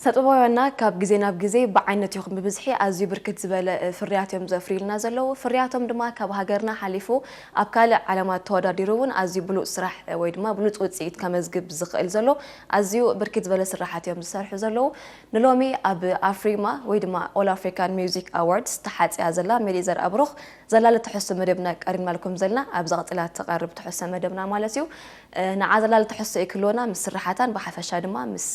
ተጥበባውያንና ካብ ግዜ ናብ ግዜ ብዓይነት ይኹን ብብዝሒ ኣዝዩ ብርክት ዝበለ ፍርያት እዮም ዘፍርዩልና ዘለዉ። ፍርያቶም ድማ ካብ ሃገርና ሓሊፉ ኣብ ካልእ ዓለማት ተወዳዲሩ እውን ኣዝዩ ብሉጽ ስራሕ ወይ ድማ ብሉጽ ውጽኢት ከመዝግብ ዝኽእል ዘሎ ኣዝዩ ብርክት ዝበለ ስራሓት እዮም ዝሰርሑ ዘለዉ። ንሎሚ ኣብ ኣፍሪማ ወይ ድማ All African Music Awards ተሓጽያ ዘላ ሜሪዘር ኣብሩኽ ዘላለ ትሕዝቶ መደብና ቀሪብናልኩም ዘለና። ኣብዛ ቀጺላ ትቐርብ ትሕዝቶ መደብና ማለት እዩ። ንዓ ዘላለ ትሕዝቶ ይክልወና ምስ ስራሓታን ብሓፈሻ ድማ ምስ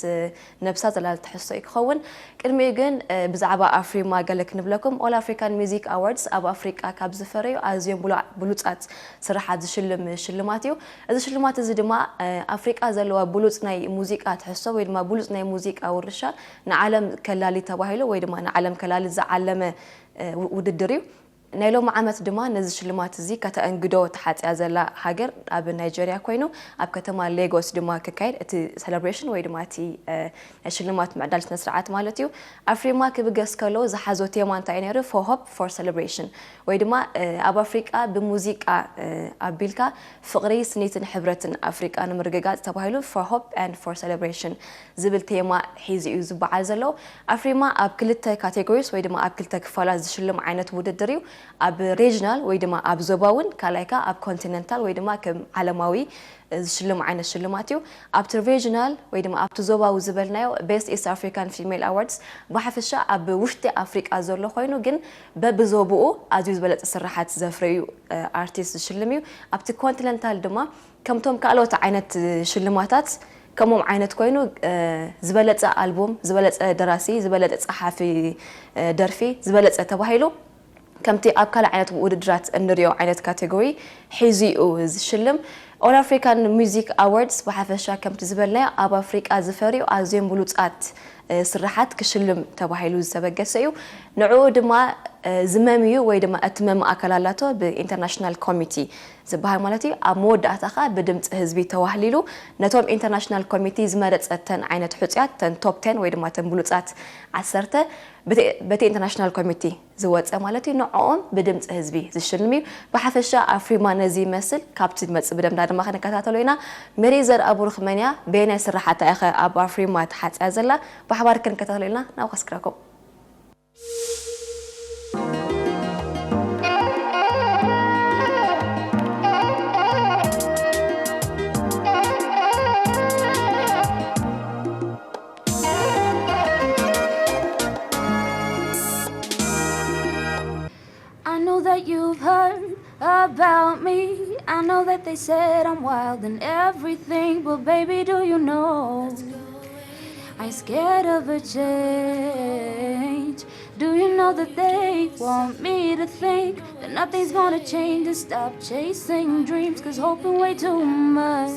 ነብሳ ዘላለ ትሕዝቶ እዩ ክኸውን። ቅድሚኡ ግን ብዛዕባ ኣፍሪማ ገለ ክንብለኩም። All African Music Awards ኣብ ኣፍሪቃ ካብ ዝፈረዩ ኣዝዮም ብሉጻት ስራሓት ዝሽልም ሽልማት እዩ። እዚ ሽልማት እዚ ድማ ኣፍሪቃ ዘለዋ ብሉጽ ናይ ሙዚቃ ትሕዝቶ ወይ ድማ ብሉጽ ናይ ሙዚቃ ውርሻ ንዓለም ከላሊ ተባሂሉ ወይ ድማ ንዓለም ከላሊ ዝዓለመ ውድድር እዩ። ናይ ሎሚ ዓመት ድማ ነዚ ሽልማት እዚ ከተእንግዶ ተሓጽያ ዘላ ሃገር ኣብ ናይጀርያ ኮይኑ ኣብ ከተማ ሌጎስ ድማ ክካየድ እቲ ሰለብሬሽን ወይ ድማ እቲ ናይ ሽልማት ምዕዳል ስነ ስርዓት ማለት እዩ። ኣፍሪማ ክብገስ ከሎ ዝሓዞ ቴማ እንታይ ነይሩ? For Hope for Celebration ወይ ድማ ኣብ ኣፍሪቃ ብሙዚቃ ኣቢልካ ፍቕሪ፣ ስኒትን ሕብረትን ኣፍሪቃ ንምርግጋጽ ተባሂሉ For Hope and for Celebration ዝብል ቴማ ሒዙ እዩ ዝበዓል ዘሎ። ኣፍሪማ ኣብ ክልተ ካቴጎሪስ ወይ ድማ ኣብ ክልተ ክፋላት ዝሽልም ዓይነት ውድድር እዩ። ኣብ ሬጅናል ወይ ድማ ኣብ ዞባውን ካልኣይ ከኣ ኣብ ኮንቲነንታል ወይ ድማ ከም ዓለማዊ ዝሽልም ዓይነት ሽልማት እዩ። ኣብቲ ሬጅናል ወይ ድማ ኣብቲ ዞባዊ ዝበልናዮ ቤስት ኢስት ኣፍሪካን ፊሜል ኣዋርድስ ብሓፈሻ ኣብ ውሽጢ ኣፍሪቃ ዘሎ ኮይኑ ግን በብዞብኡ ኣዝዩ ዝበለጸ ስራሓት ዘፍረዩ ኣርቲስት ዝሽልም እዩ። ኣብቲ ኮንቲነንታል ድማ ከምቶም ካልኦት ዓይነት ሽልማታት ከምኦም ዓይነት ኮይኑ ዝበለጸ ኣልቡም፣ ዝበለጸ ደራሲ፣ ዝበለጸ ጸሓፊ ደርፊ፣ ዝበለጸ ተባሂሉ ከምቲ ኣብ ካልእ ዓይነት ውድድራት እንሪኦ ዓይነት ካቴጎሪ ሒዙ እዩ ዝሽልም። All African Music Awards ብሓፈሻ ከምቲ ዝበልናዮ ኣብ ኣፍሪቃ ዝፈርዩ ኣዝዮም ብሉጻት ስራሓት ክሽልም ተባሂሉ ዝተበገሰ እዩ። ንዕኡ ድማ ዝመምዩ ወይ ድማ እትመሚ ኣካል ኣላቶ ብኢንተርናሽናል ኮሚቲ ዝበሃል ማለት እዩ። ኣብ መወዳእታ ኸኣ ብድምፂ ህዝቢ ተዋህሊሉ ነቶም ኢንተርናሽናል ኮሚቲ ዝመረጸተን ዓይነት ሕጹያት ተን ቶፕ ቴን ወይ ድማ ተን ብሉጻት ዓሰርተ በቲ ኢንተርናሽናል ኮሚቲ ዝወጸ ማለት እዩ። ንዕኦም ብድምፂ ህዝቢ ዝሽልም እዩ። ብሓፈሻ ኣፍሪማ ነዚ ይመስል። ካብቲ ዝመጽእ ብደምዳ ድማ ክንከታተሎ ኢና። ሜሪዘር ኣብሩኽ መን እያ? በየናይ ስራሓታ ኢኸ ኣብ ኣፍሪማ ተሓጽያ ዘላ? ብሓባር ክንከታተሎ ኢና። ናብ ከስክረኩም። I know that you've heard about me. I know that they said I'm wild and everything, but baby, do you know? I ain't scared of a change. Do you know that they want me to think that nothing's gonna change and stop chasing dreams? Cause hoping way too much.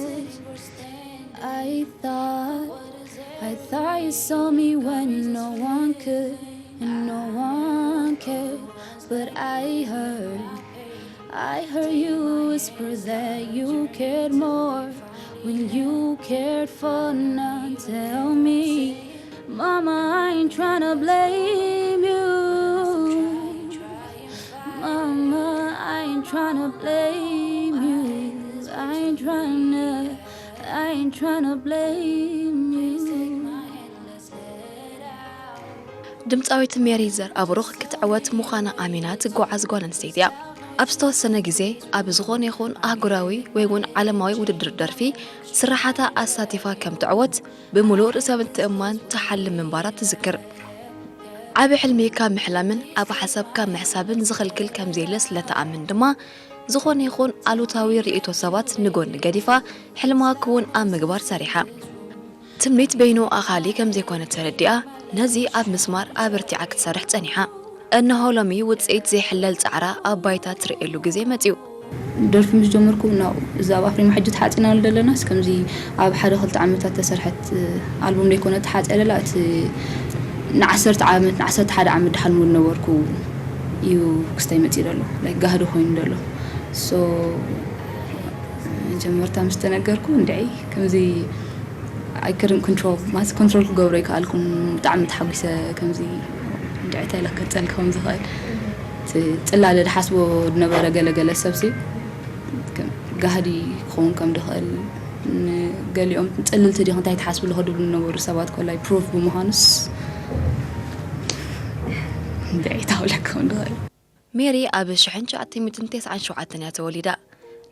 I thought, I thought you saw me when no one could and no one cared. But I heard, I heard you whisper that you cared more when you cared for none. Tell me, Mama, I ain't tryna blame you. Mama, I ain't tryna blame you. I ain't tryna, I ain't tryna blame you. ድምፃዊት ሜሪ ዘርኣብሩኽ ክትዕወት ምዃና ኣሚና ትጓዓዝ ጓል ኣንስተይቲ እያ። ኣብ ዝተወሰነ ግዜ ኣብ ዝኾነ ይኹን ኣህጉራዊ ወይ እውን ዓለማዊ ውድድር ደርፊ ስራሓታ ኣሳቲፋ ከም ትዕወት ብምሉእ ርእሰ ምትእምማን ትሓልም ምንባራ ትዝክር። ዓቢ ሕልሚ ካብ ምሕላምን ኣብ ሓሳብ ካብ ምሕሳብን ዝኽልክል ከም ዘየለ ስለ ትኣምን ድማ ዝኾነ ይኹን ኣሉታዊ ርእይቶ ሰባት ንጎኒ ገዲፋ ሕልማ ክውን ኣብ ምግባር ሰሪሓ። ትምኒት በይኑ ኣኻሊ ከም ዘይኮነ ተረዲኣ ነዚ ኣብ ምስማር ኣበርቲዓ ክትሰርሕ ጸኒሓ። እነሆ ሎሚ ውጽኢት ዘይሕለል ጻዕራ ኣብ ባይታ ትርእየሉ ግዜ መጺኡ። ደርፊ ምስ ጀመርኩ ናው እዛ ኣብ ኣፍሪማ ሕጂ ተሓጺናሉ ዘለናስ ከምዚ ኣብ ሓደ ክልተ ዓመታት ተሰርሐት ኣልቡም ዘይኮነ ተሓጽያ ደላ እቲ ንዓሰርተ ዓመት ንዓሰርተ ሓደ ዓመት ድሓልሙ ዝነበርኩ እዩ ክስታይ መጺኡ ዘሎ like ጋህዲ ኮይኑ ዘሎ so መጀመርታ ምስ ተነገርኩ እንድዒ ከምዚ I couldn't control ማለት ኮንትሮል ክገብሮ ይከኣልኩን ብጣዕሚ ተሓጒሰ ከምዚ እንድዒ እንታይ ኢለ ክገልጸልካ ከም ዝኽእል እቲ ጽላለ ዝሓስቦ ዝነበረ ገለገለ ሰብሲ ከም ጋህዲ ክኸውን ከም ድኽእል ን- ገሊኦም ጽልልቲ ዲኹ እንታይ ትሓስብሉ ከድብሉ ዝነበሩ ሰባት ኮላይ ፕሩፍ ብምዃኑስ እንታይ ታውለካ ንኽእል። ሜሪ ኣብ ሽሕን ትሽዓተ ሚእትን ተስዓን ሸውዓተን እያ ተወሊዳ።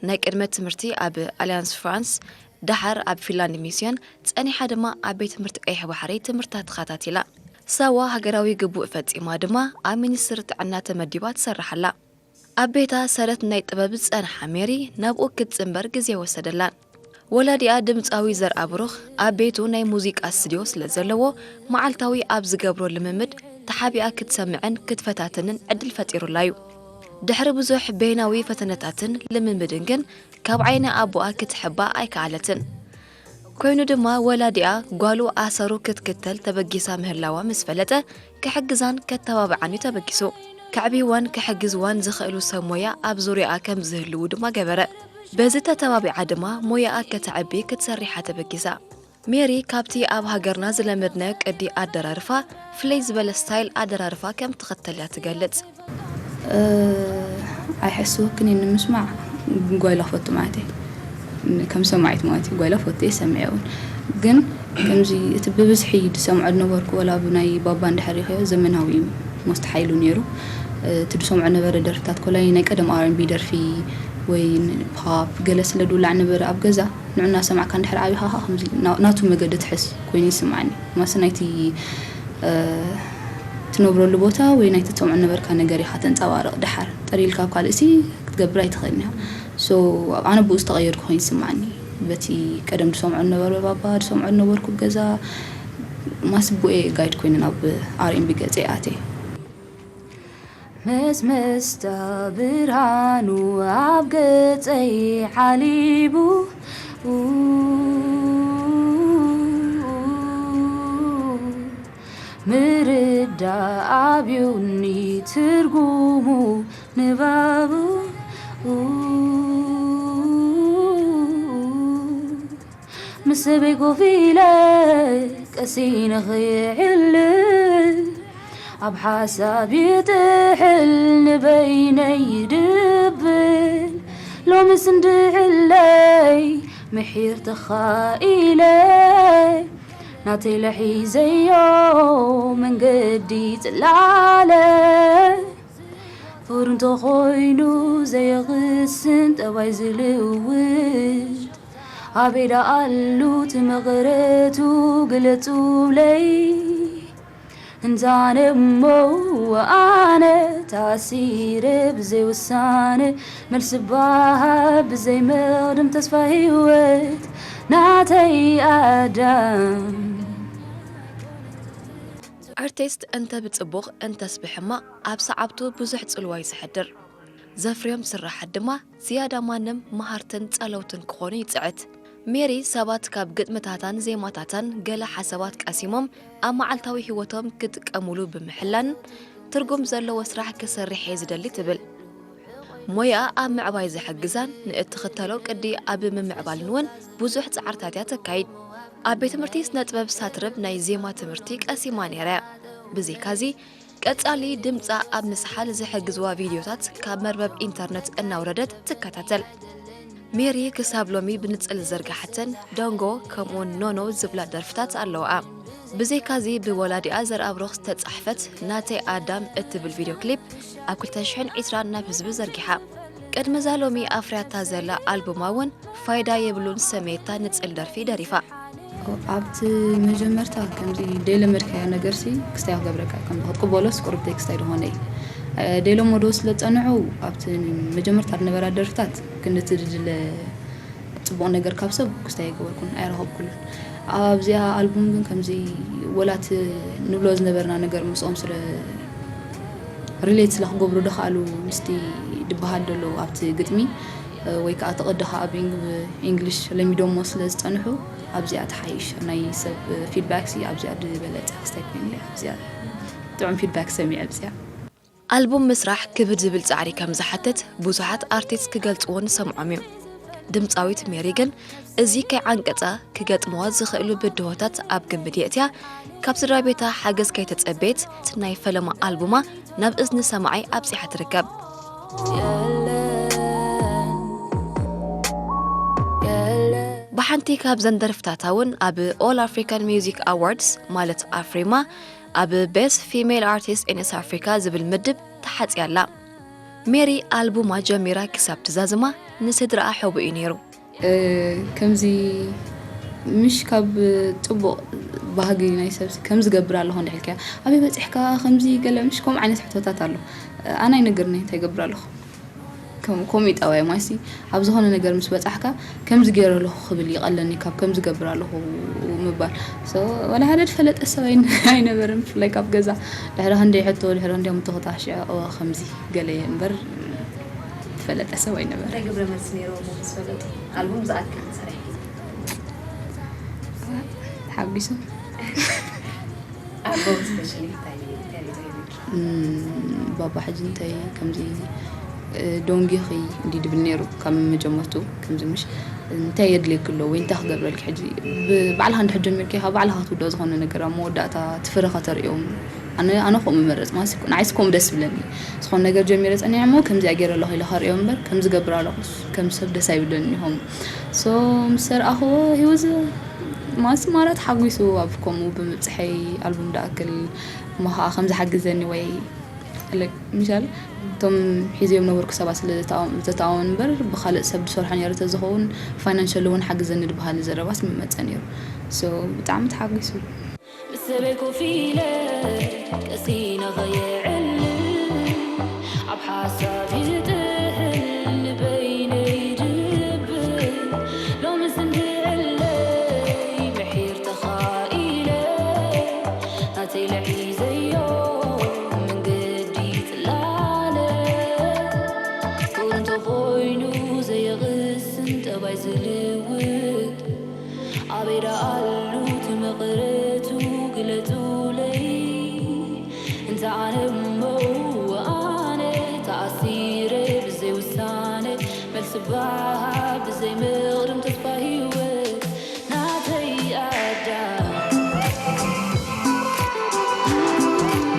ናይ ቅድመ ትምህርቲ ኣብ ኣሊያንስ ፍራንስ፣ ደሓር ኣብ ፊንላንድ ሚስዮን ጸኒሓ ድማ ኣብ ቤት ትምህርቲ ቀይሕ ባሕሪ ትምህርታ ተኸታቲላ። ሳዋ ሃገራዊ ግቡእ ፈጺማ ድማ ኣብ ሚኒስትሪ ጥዕና ተመዲባ ትሰርሕ ኣላ። ኣብ ቤታ ሰረት ናይ ጥበብ ዝጸንሓ ሜሪ ናብኡ ክትጽንበር ግዜ ወሰደላን። ወላዲኣ ድምጻዊ ዘርኣብሩኽ ኣብ ቤቱ ናይ ሙዚቃ ስቱድዮ ስለ ዘለዎ፣ መዓልታዊ ኣብ ዝገብሮ ልምምድ ተሓቢኣ ክትሰምዕን ክትፈታተንን ዕድል ፈጢሩላ እዩ። ድሕሪ ብዙሕ በይናዊ ፈተነታትን ልምምድን ግን ካብ ዓይኒ ኣቦኣ ክትሕባእ ኣይከኣለትን። ኮይኑ ድማ ወላዲኣ ጓሉ ኣሰሩ ክትክተል ተበጊሳ ምህላዋ ምስ ፈለጠ ክሕግዛን ከተባብዓን እዩ ተበጊሱ። ከዕብይዋን ክሕግዝዋን ዝኽእሉ ሰብ ሞያ ኣብ ዙርያኣ ከም ዝህልዉ ድማ ገበረ። በዚ ተተባቢዓ ድማ ሞያኣ ከተዕቢ ክትሰሪሓ ተበጊሳ። ሜሪ ካብቲ ኣብ ሃገርና ዝለመድናዮ ቅዲ ኣደራርፋ ፍልይ ዝበለ ስታይል ኣደራርፋ ከም ትኽተል እያ ትገልጽ። ኣይሐስወክን እየ ንምስማዕ ጓይላ ፈቱ ማለት እየ። ከም ሰማዒት ማለት እዩ ጓይላ ፈቱ እየ ሰሚዐ እውን ግን ከምዚ እቲ ብብዝሒ ዝሰምዖ ዝነበርኩ ወላ ብናይ ባባ እንድሕር ሪኸዮ ዘመናዊ እዩ ሞስት ሓይሉ ነይሩ። እቲ ዝሰምዖ ነበረ ደርፍታት ኮላይ ናይ ቀደም ኣርንቢ ደርፊ ወይ ፓፕ ገለ ስለ ዝውላዕ ነበረ ኣብ ገዛ ንዑ እናሰማዕካ እንድሕር ዓቢኻ ከዓ ከምዚ ናቱ መገዲ ትሕዝ ኮይኑ ይስማዓኒ። ማስ ናይቲ ትነብረሉ ቦታ ወይ ናይቲ ትሰምዖ ነበርካ ነገር ኢኻ ተንጸባርቕ ደሓር ጠሪልካ ኣብ ካልእ ሲ ክትገብር ኣይትኽእልን ኢኻ። ሶ ኣነ ብኡ ዝተቐየርኩ ኮይኑ ይስማዓኒ። በቲ ቀደም ዝሰምዖ ነበረ ባባ ዝሰምዖ ነበርኩ ገዛ ማስ ብኡ እየ ጋይድ ኮይኑ ናብ ኣርኤምቢ ገጸ ኣትየ። ምስ መስታ ብርሃኑ ኣብ ገጸይ ዓሊቡ ምርዳእ ኣብዩኒ ትርጉሙ ንባቡ ምስ ሰበይ ኮፍ ኢለ ቀሲነ ክዕልል ኣብ ሓሳብ ይጥሕል ንበይነይ ይድብል ሎምስ እንድዕለይ ምሒር ተኻኢለ ናተይ ለሒዘዮ መንገዲ ጽላለ ፍሩ እንተኾይኑ ዘየቕስን ጠባይ ዝልውጥ ኣበይ ደኣ ኣሉ እቲ መቐረቱ ግለጹለይ እንታነ እሞ ኣነ ተኣሲረ ብዘይ ውሳነ መልሲ በሃብ ብዘይ መቕድም ተስፋ ህይወት ናተይ ኣዳም ኣርቲስት እንተ ብጽቡቕ እንተስ ብሕማቕ ኣብ ሰዓብቱ ብዙሕ ጽልዋ እዩ ዘሕድር። ዘፍርዮም ስራሓት ድማ ዝያዳ ማንም መሃርትን ጸለውትን ክኾኑ ይጽዕት። ሜሪ ሰባት ካብ ግጥምታታን ዜማታታን ገለ ሓሳባት ቀሲሞም ኣብ መዓልታዊ ህይወቶም ክጥቀሙሉ ብምሕላን ትርጉም ዘለዎ ስራሕ ክሰርሕ እየ ዝደሊ ትብል። ሞያኣ ኣብ ምዕባይ ዝሕግዛን ንእትኽተሎ ቅዲ ኣብ ምምዕባልን እውን ብዙሕ ጻዕርታት እያ ተካይድ። ኣብ ቤት ትምህርቲ ስነ ጥበብ ሳትርብ ናይ ዜማ ትምህርቲ ቀሲማ ነይራ እያ። ብዘይካዚ ቀጻሊ ድምጻ ኣብ ምስሓል ዝሕግዝዋ ቪድዮታት ካብ መርበብ ኢንተርነት እናውረደት ትከታተል። ሜሪ ክሳብ ሎሚ ብንጽል ዝዘርግሓተን ዶንጎ ከምኡውን ኖኖ ዝብላ ደርፍታት ኣለዋኣ። ብዘይካዚ ብወላዲኣ ዘርኣብሩኽ ዝተጻሕፈት ናተይ ኣዳም እትብል ቪድዮ ክሊፕ ኣብ ክልተ ሽሕን ዕስራን ናብ ህዝቢ ዘርጊሓ። ቅድሚ እዛ ሎሚ ኣፍርያታ ዘላ ኣልቡማ እውን ፋይዳ የብሉን ሰመየታ ንጽል ደርፊ ደሪፋ። ኣብቲ መጀመርታ ከምዚ ደይለመድካዮ ነገርሲ ክስታይ ክገብረካ ከም ክትቅበሎስ ቁሩብ ቴክስታይ ዝኾነ እዩ። ደይለመዶ ስለ ዝጸንዑ ኣብቲ መጀመርታ ዝነበራ ደርፍታት ክንድቲ ዝድለ ጽቡቕ ነገር ካብ ሰብ ክስታይ ኣይገበርኩን ኣይረኸብኩሉን። ኣብዚኣ ኣልቡም ግን ከምዚ ወላ እቲ ንብሎ ዝነበርና ነገር ምስኦም ስለ ሪሌት ስለ ክገብሩ ድኽኣሉ ምስቲ ድበሃል ዘሎ ኣብቲ ግጥሚ ወይ ከዓ እቲ ቅዲ ከዓ ብ ኢንግሊሽ ለሚዶሞ ስለ ዝፀንሑ ኣብዚኣ ትሓይሽ ናይ ሰብ ፊድባክ ሲ ኣብዚኣ ዝበለፀ ክስታይ ኮይኑ ኣብዚኣ ጥዑም ፊድባክ ሰሚዐ ኣብዚኣ ኣልቡም ምስራሕ ክብድ ዝብል ጻዕሪ ከም ዝሓትት ብዙሓት ኣርቲስት ክገልጽዎ ንሰምዖም እዩ። ድምጻዊት ሜሪ ግን እዚ ከይዓንቀጻ ክገጥምዋ ዝኽእሉ ብድሆታት ኣብ ግምት የእትያ ካብ ስድራ ቤታ ሓገዝ ከይተጸበየት ናይ ፈለማ ኣልቡማ ናብ እዝኒ ሰማዓይ ኣብጺሓ ትርከብ። ሓንቲ ካብዘን ደርፍታታ እውን ኣብ All African Music Awards ማለት ኣፍሪማ ኣብ Best Female Artist in East Africa ዝብል ምድብ ተሓጽያ ኣላ። ሜሪ ኣልቡማ ጀሚራ ክሳብ ትዛዝማ ንስድራኣ ሕቡእ እዩ ነይሩ። ከምዚ ምሽ ካብ ፅቡቕ ባህጊ ናይ ሰብ ከምዚ ገብር ኣለኹ እንድሕልከያ ኣበይ በፂሕካ ከምዚ ገለ ምሽ ከምኡ ዓይነት ሕቶታት ኣሎ። ኣነ ኣይነግርኒ እንታይ ገብር ኣለኹ። ከምኡ ጠባይ ማሲ ኣብ ዝኾነ ነገር ምስ በፃሕካ ከምዚ ገይረ ኣለኹ ክብል ይቐለኒ ካብ ከምዚ ገብር ኣለኹ ምባል። ወላ ሓደ ዝፈለጠ ሰብ ኣይነበረን ብፍላይ ካብ ገዛ ድሕሪ ክንደይ ሕቶ ድሕሪ ክንደይ ምተኸታሽዐ ከምዚ ገለ እምበር ዝፈለጠ ሰብ ኣይነበረ። እንታይ ግብረ መልሲ ነይርዎ ምስ ፈለጡ? ኣልቡም ዝኣክል ሰሪሕኪ? ተሓጒሶም። ኣልቡም ስፔሻሊ እንታይ እንታይ እዩ ዘሪቡልኪ? እም፣ ባባ ሕጂ እንታይ ከምዚ እ፣ ዶንጊኺ እንዲ ድብል ነይሩ ካብ መጀመርቱ ከምዚ ምሽ እንታይ የድልየኪ ኣሎ ወይ እንታይ ክገብረልኪ ሕጂ ብ- ባዕልኻ እንድሕር ጀሚርኪ ካብ ባዕልኻ ክትውድኦ ዝኾነ ነገር ኣብ መወዳእታ ትፍረ ከተርእዮም ኣነ ኣነ ከምኡ መረፅ ማለት ንዓይስ ከምኡ ደስ ብለኒ ዝኾነ ነገር ጀሚረ ፀኒዐ እሞ ከምዚኣ ገይረ ኣለኹ ኢለ ከርእዮ እምበር ከምዚ ገብር ኣለኹስ ከም ሰብ ደስ ኣይብለኒ ይኾም ሶ ምስ ሰርኣኽዎ ሂወዝ ማስ ማራ ተሓጒሱ ኣብ ከምኡ ብምብፅሐይ ኣልቡም ደኣክል እሞ ከዓ ከም ዝሓግዘኒ ወይ like ምሻል እቶም ሒዘዮም ነበርኩ ሰባት ስለ ዘተኣወን እምበር ብካልእ ሰብ ዝሰርሖ ነይሩ ተዝኸውን ፋይናንሸል እውን ሓግዘኒ ዝበሃል ዘረባስ ምመፀ ነይሩ so ብጣዕሚ ተሓጒሱ ምስ ሰበይ ኮፍ ኢለ ቀሲነ ኸየዕልል ኣብ ሓሳብ ይጥሕል ንበይነይ ድብል ሎምስ እንድዕለይ ምሒር ተኻኢለ ናተይ ለዒዘዮ መንገዲ ጽላለ ኩሩ እንተኾይኑ ዘየቕስን ጠባይ ዝልውጥ ኣበይ ደኣ ኣሉ እቲ መቐረቱ ግለጹለይ እንተ ኣነ እሞ ኣነ ተኣሲረ ብዘይ ውሳነ መልሲ በሃብ ብዘይ ምቕድም ተስፋ ህይወት ናተይ ኣዳም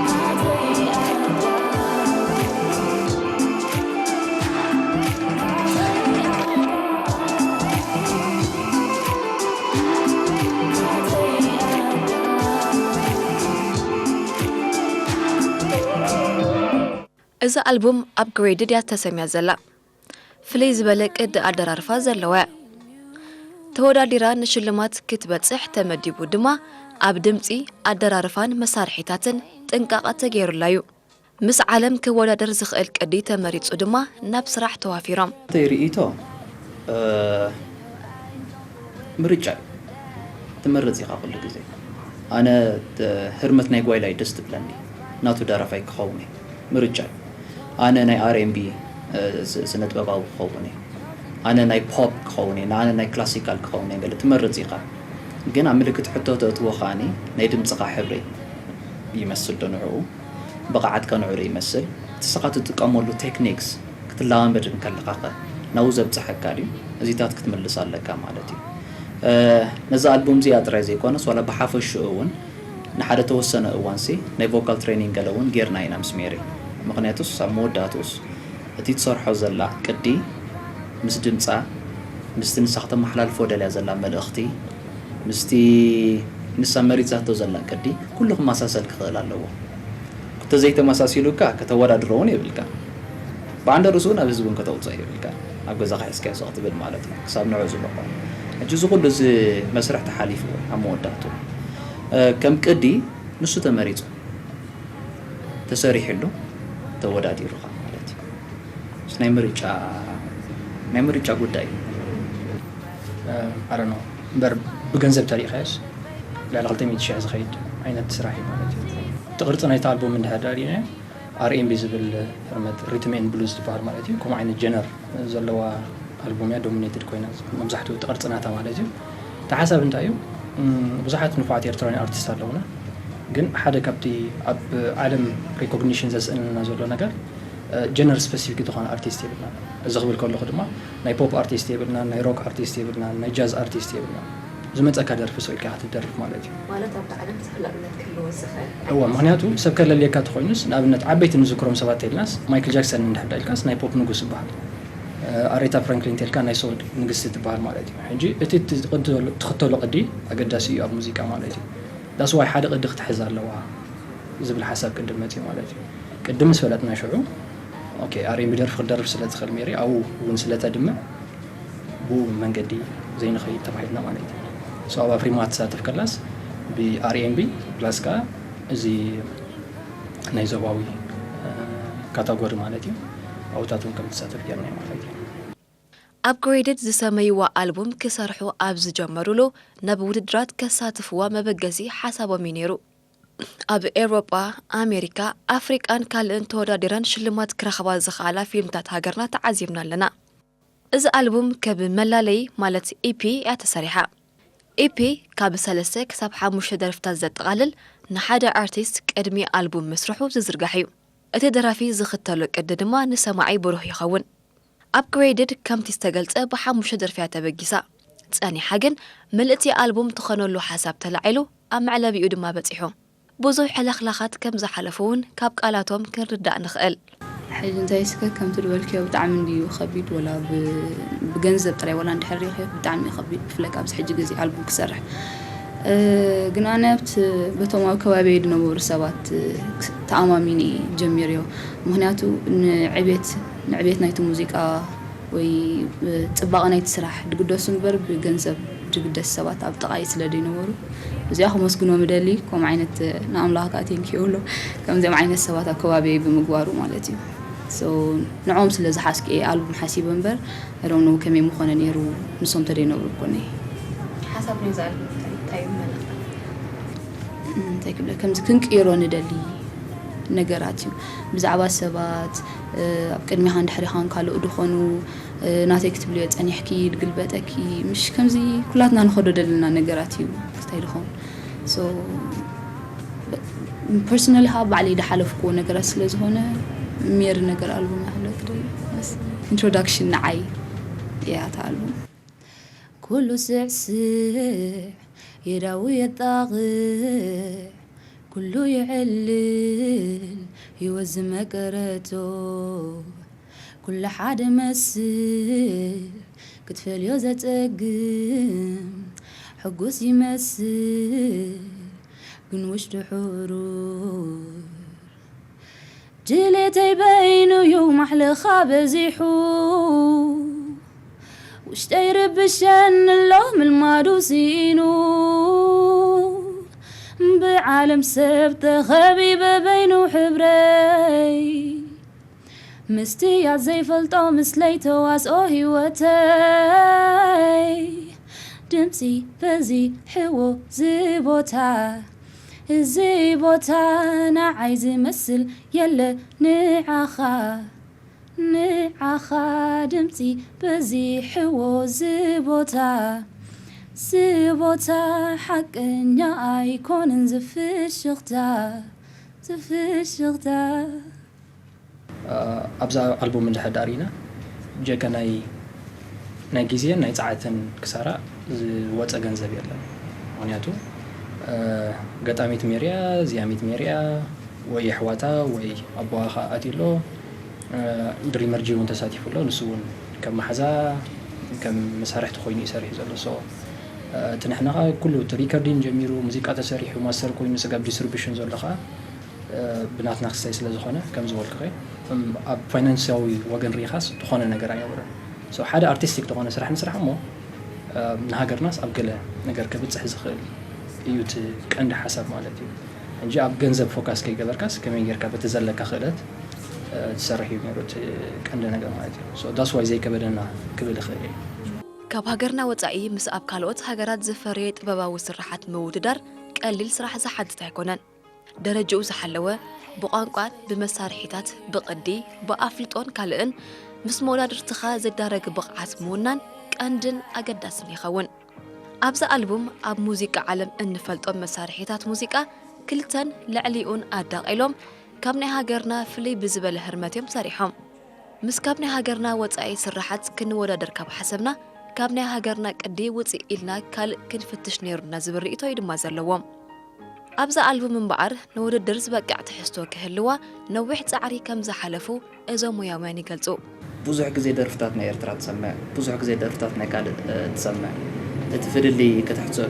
ናተይ ኣዳም እዛ ኣልቡም ኣፕግሬድድ እያ ተሰምያ ዘላ። ፍልይ ዝበለ ቅዲ ኣደራርፋ ዘለዋ እያ። ተወዳዲራ ንሽልማት ክትበፅሕ ተመዲቡ ድማ ኣብ ድምፂ፣ ኣደራርፋን መሳርሒታትን ጥንቃቐ ተገይሩላ እዩ። ምስ ዓለም ክወዳደር ዝኽእል ቅዲ ተመሪፁ ድማ ናብ ስራሕ ተዋፊሮም። ናተይ ርእይቶ ምርጫ እዩ። ትመርፅ ኢኻ ኩሉ ግዜ። ኣነ ህርመት ናይ ጓይላ እዩ ደስ ትብለኒ። ናቱ ደራፋይ ክኸውን እየ። ምርጫ እዩ። ኣነ ናይ R&B ስነጥበባዊ ክኸውን እየ። ኣነ ናይ ፖፕ ክኸውን እየ። ኣነ ናይ ክላሲካል ክኸውን እየ። ገለ ትመርፅ ኢኻ። ግን ኣብ ምልክት ሕቶ ተእትዎ ከኣኒ ናይ ድምፅኻ ሕብሪ ይመስል ዶ ንዕኡ? ብቕዓትካ ንዕኡ ይመስል። እቲ ስኻ ትጥቀመሉ ቴክኒክስ ክትለማመድ እንከለኻ ኸ ናብኡ ዘብጽሐካ ድዩ? እዚታት ክትምልስ ኣለካ ማለት እዩ። ነዛ ኣልቡም እዚኣ ጥራይ ዘይኮነስ ዋላ ብሓፈሽኡ እውን ንሓደ ተወሰነ እዋንሲ ናይ ቮካል ትሬኒንግ ገለ እውን ጌርና ኢና ምስ ሜሪ። ምኽንያቱስ ኣብ መወዳእትኡስ እቲ ትሰርሖ ዘላ ቅዲ ምስ ድምጻ ምስቲ ንሳ ከተመሓላልፎ ደልያ ዘላ መልእኽቲ ምስቲ ንሳ መሪጻቶ ዘላ ቅዲ ኩሉ ክመሳሰል ክኽእል ኣለዎ። እንተዘይተመሳሲሉካ ከተወዳድሮ እውን የብልካ። ብዓንደ ርእሱ ናብ ህዝቢ እውን ከተውፅኦ የብልካ። ኣብ ገዛኻ ሒዝካዮ ስቕ ትብል ማለት እዩ። ክሳብ ንዑ ዝበቆ። ሕጂ እዚ ኩሉ እዚ መስርሕ ተሓሊፍዎ ኣብ መወዳእትኡ ከም ቅዲ ንሱ ተመሪፁ ተሰሪሕሉ ተወዳዲሩኻ ማለት እዩ። ናይ ምርጫ ናይ ምርጫ ጉዳይ እዩ። ኣረኖ እምበር ብገንዘብ ተሪኢኻዮስ ልዕሊ ክልተ ሚእቲ ሽሕ ዝኸይድ ዓይነት ስራሕ እዩ ማለት እዩ። እቲ ቅርፂ ናይቲ ኣልቡም እንድሕር ዳሪና ኣር ኤን ቢ ዝብል ህርመት ሪትም ኤን ብሉዝ ዝበሃል ማለት እዩ። ከምኡ ዓይነት ጀነር ዘለዋ ኣልቡም እያ ዶሚኔትድ ኮይና መብዛሕትኡ እቲ ቅርፂ ናታ ማለት እዩ። እቲ ሓሳብ እንታይ እዩ? ብዙሓት ንፉዓት ኤርትራውያን ኣርቲስት ኣለውና ግን ሓደ ካብቲ ኣብ ዓለም ሪኮግኒሽን ዘስእነና ዘሎ ነገር ጀነር ስፐሲፊክ ዝኾነ ኣርቲስት የብልና። እዚ ክብል ከለኹ ድማ ናይ ፖፕ ኣርቲስት የብልና፣ ናይ ሮክ ኣርቲስት የብልና፣ ናይ ጃዝ ኣርቲስት የብልና። ዝመፀካ ደርፊ ሰው ኢልካ ክትደርፍ ማለት እዩ። ማለት ኣብቲ ዓለም ተፈላጥነት ክህልዎ ዝኽእል እወ፣ ምክንያቱ ሰብ ከለልየካ ተኮይኑስ ንኣብነት ዓበይቲ ንዝክሮም ሰባት ተይልናስ ማይክል ጃክሰን እንድሕር ዳ ኢልካስ ናይ ፖፕ ንጉስ ይበሃል። ኣሬታ ፍራንክሊን ተልካ ናይ ሶል ንግስቲ ትበሃል ማለት እዩ። ሕጂ እቲ ትኽተሎ ቅዲ ኣገዳሲ እዩ ኣብ ሙዚቃ ማለት እዩ። ዳስዋይ ሓደ ቅዲ ክትሕዝ ኣለዋ ዝብል ሓሳብ ቅድም መፅኡ ማለት እዩ። ቅድም ምስ ፈለጥና ሽዑ ኦኬ ኣሬንቢ ደርፊ ክደርፍ ስለ ትኽእል ሜሪ ኣብኡ እውን ስለ ተድምዕ ብኡ መንገዲ ዘይንኸይድ ተባሂልና ማለት እዩ። ሶ ኣብ ኣፍሪማ ትሳተፍ ከላስ ብኣርኤንቢ ፕላስ ከዓ እዚ ናይ ዞባዊ ካታጎሪ ማለት እዩ ኣብታትን ከም ትሳተፍ ጌርና ማለት እዩ። ኣብ ግሬድድ ዝሰመይዋ ኣልቡም ክሰርሑ ኣብ ዝጀመሩሉ ናብ ውድድራት ከሳትፍዋ መበገሲ ሓሳቦም እዩ ነይሩ። ኣብ ኤውሮጳ፣ ኣሜሪካ፣ ኣፍሪቃን ካልእን ተወዳዲረን ሽልማት ክረኽባ ዝኸኣላ ፊልምታት ሃገርና ተዓዚብና ኣለና። እዚ ኣልቡም ከም መላለዪ ማለት ኢፒ እያ ተሰሪሓ። ኢፒ ካብ ሰለስተ ክሳብ ሓሙሽተ ደርፍታት ዘጠቓልል ንሓደ ኣርቲስት ቅድሚ ኣልቡም ምስርሑ ዝዝርጋሕ እዩ። እቲ ደራፊ ዝኽተሎ ቅዲ ድማ ንሰማዒ ብሩህ ይኸውን። ኣፕግሬድድ ከምቲ ዝተገልጸ ብሓሙሽተ ደርፍያ ተበጊሳ ጸኒሓ ግን ምልእቲ ኣልቡም ትኾነሉ ሓሳብ ተላዒሉ ኣብ መዕለቢኡ ድማ በጺሑ። ብዙሕ ሕልኽላኻት ከም ዝሓለፉ እውን ካብ ቃላቶም ክንርዳእ ንኽእል። ሕጂ እንታይ እስከ ከምቲ ዝበልክዮ ብጣዕሚ እንድዩ ከቢድ ወላ ብገንዘብ ጥራይ ወላ እንድሕር ሪእኽዮ ብጣዕሚ እዩ ከቢድ ብፍላይ ኣብዚ ሕጂ ግዜ ኣልቡም ክሰርሕ ግን ኣነ ኣብቲ በቶም ኣብ ከባቢየይ ዝነበሩ ሰባት ተኣማሚነ እየ ጀሚረዮ ምኽንያቱ ንዕቤት ንዕቤት ናይቲ ሙዚቃ ወይ ፅባቐ ናይቲ ስራሕ ድግደሱ እምበር ብገንዘብ ድግደስ ሰባት ኣብ ጥቓይ ስለ ዘይነበሩ እዚኣ ከመስግኖም እደሊ። ከምኡ ዓይነት ንኣምላኽ ከዓ ቴንኪ ይብሎ ከምዚኦም ዓይነት ሰባት ኣብ ከባቢየይ ብምግባሩ ማለት እዩ። ንዕኦም ስለ ዝሓዝኩ እየ ኣልቡም ሓሲበ እምበር I don't know ከመይ ምኾነ ነይሩ ንሶም ተደይነብሩ እኮ እኔ። ሓሳብ ናይ ዝኣልቡ እንታይ እንታይ እዩ መልእኽቲ? እንታይ ክብለ ከምዚ ክንቅይሮ ንደሊ ነገራት እዩ ብዛዕባ ሰባት ኣብ ቅድሚኻን ድሕሪኻን ካልእ ድኾኑ ናተይ ክትብልዮ ጸኒሕኪ ድግልበጠኪ ምሽ ከምዚ ኩላትና ንኸዶ ደለና ነገራት እዩ እንታይ ድኾን so personally ኸዓ ባዕለይ ድሓለፍክዎ ነገራት ስለ ዝኾነ ሜሪ ነገር ኣልቡም ናክብለኪ ደሊ introduction ንዓይ እያ እታ ኣልቡም ኩሉ ስዕስዕ የዳዊ የጣቕዕ ኩሉ የዕልል ህይወት ዝመቀረቶ ኩሉ ሓደ መስል ክትፈልዮ ዘጸግም ሕጉስ ይመስል ግን ውሽጡ ሕሩር ድሌተይ በይኑ ዩ ማሕለኻ በዚሑ ውሽጠይ ርብሸኒ ኣሎ ምልማዱ ስኢኑ ብዓለም ሰብ ተኸቢበ በይኑ ሕብረይ ምስትያት ዘይፈልጦ ምስለይ ተዋስኦ ህይወተይ ድምፂ በዚሕዎ ዝቦታ እዚ ቦታ ንዓይ ዝመስል የለ ንዓኻ ንዓኻ ድምፂ በዚሕዎ ዝቦታ ዝቦታ ሓቀኛ ኣይኮንን ዝፍሽኽታ ዝፍሽኽታ ኣብዛ ኣልቡም እንድሕር ዳኣ ሪኢና ጀከ ናይ ናይ ግዜን ናይ ጸዓትን ክሳራ ዝወጸ ገንዘብ የለን። ምኽንያቱ ገጣሚት ሜርያ፣ ዝያሚት ሜርያ ወይ ኣሕዋታ ወይ ኣቦኣ ከኣ ኣትዩ ኣሎ። ድሪመር ጂ እውን ተሳቲፉ ኣሎ። ንሱ እውን ከም መሓዛ ከም መሳርሕቲ ኮይኑ እዩ ሰሪሑ ዘሎ። So እቲ ንሕና ከኣ ኩሉ እቲ ሪከርዲን ጀሚሩ ሙዚቃ ተሰሪሑ ማስተር ኮይኑ ስጋብ ዲስትሪቢሽን ዘሎ ከኣ ብናትና ክስታይ ስለ ዝኾነ ከም ዝበልኩኺ ኣብ ፋይናንስያዊ ወገን ርኢኻስ ዝኾነ ነገር ኣይነበረን። So ሓደ ኣርቲስቲክ ዝኾነ ስራሕ ንስራሕ እሞ ንሃገርናስ ኣብ ገለ ነገር ከብፅሕ ዝኽእል እዩ እቲ ቀንዲ ሓሳብ ማለት እዩ እንጂ ኣብ ገንዘብ ፎካስ ከይገበርካስ ከመይ ጌርካ በቲ ዘለካ ክእለት ትሰርሕ እዩ ነይሩ እቲ ቀንዲ ነገር ማለት እዩ። So that's why ዘይከበደና ክብል እኽእል እየ። ካብ ሃገርና ወፃኢ ምስ ኣብ ካልኦት ሃገራት ዝፈረየ ጥበባዊ ስርሓት ምውድዳር ቀሊል ስራሕ ዝሓትት ኣይኮነን። ደረጅኡ ዝሓለወ፣ ብቋንቋን ብመሳርሒታት፣ ብቕዲ፣ ብኣፍልጦን ካልእን ምስ መወዳድርትኻ ዝዳረግ ብቕዓት ምውናን ቀንድን ኣገዳስን ይኸውን። ኣብዛ ኣልቡም ኣብ ሙዚቃ ዓለም እንፈልጦም መሳርሒታት ሙዚቃ ክልተን ልዕሊኡን ኣዳቒሎም ካብ ናይ ሃገርና ፍልይ ብዝበለ ህርመት እዮም ሰሪሖም። ምስ ካብ ናይ ሃገርና ወጻኢ ስርሓት ክንወዳደር ካብ ሓሰብና፣ ካብ ናይ ሃገርና ቅዲ ውጽእ ኢልና ካልእ ክንፍትሽ ነይሩና ዝብል ርእይቶ እዩ ድማ ዘለዎም። ኣብዛ ኣልቡም እምበኣር ንውድድር ዝበቅዕ ትሕዝቶ ክህልዋ ነዊሕ ጻዕሪ ከም ዝሓለፉ እዞም ሞያውያን ይገልጹ። ብዙሕ ግዜ ደርፍታት ናይ ኤርትራ ትሰምዕ፣ ብዙሕ ግዜ ደርፍታት ናይ ካልእ ትሰምዕ። እቲ ፍልልይ ከተሕጽቦ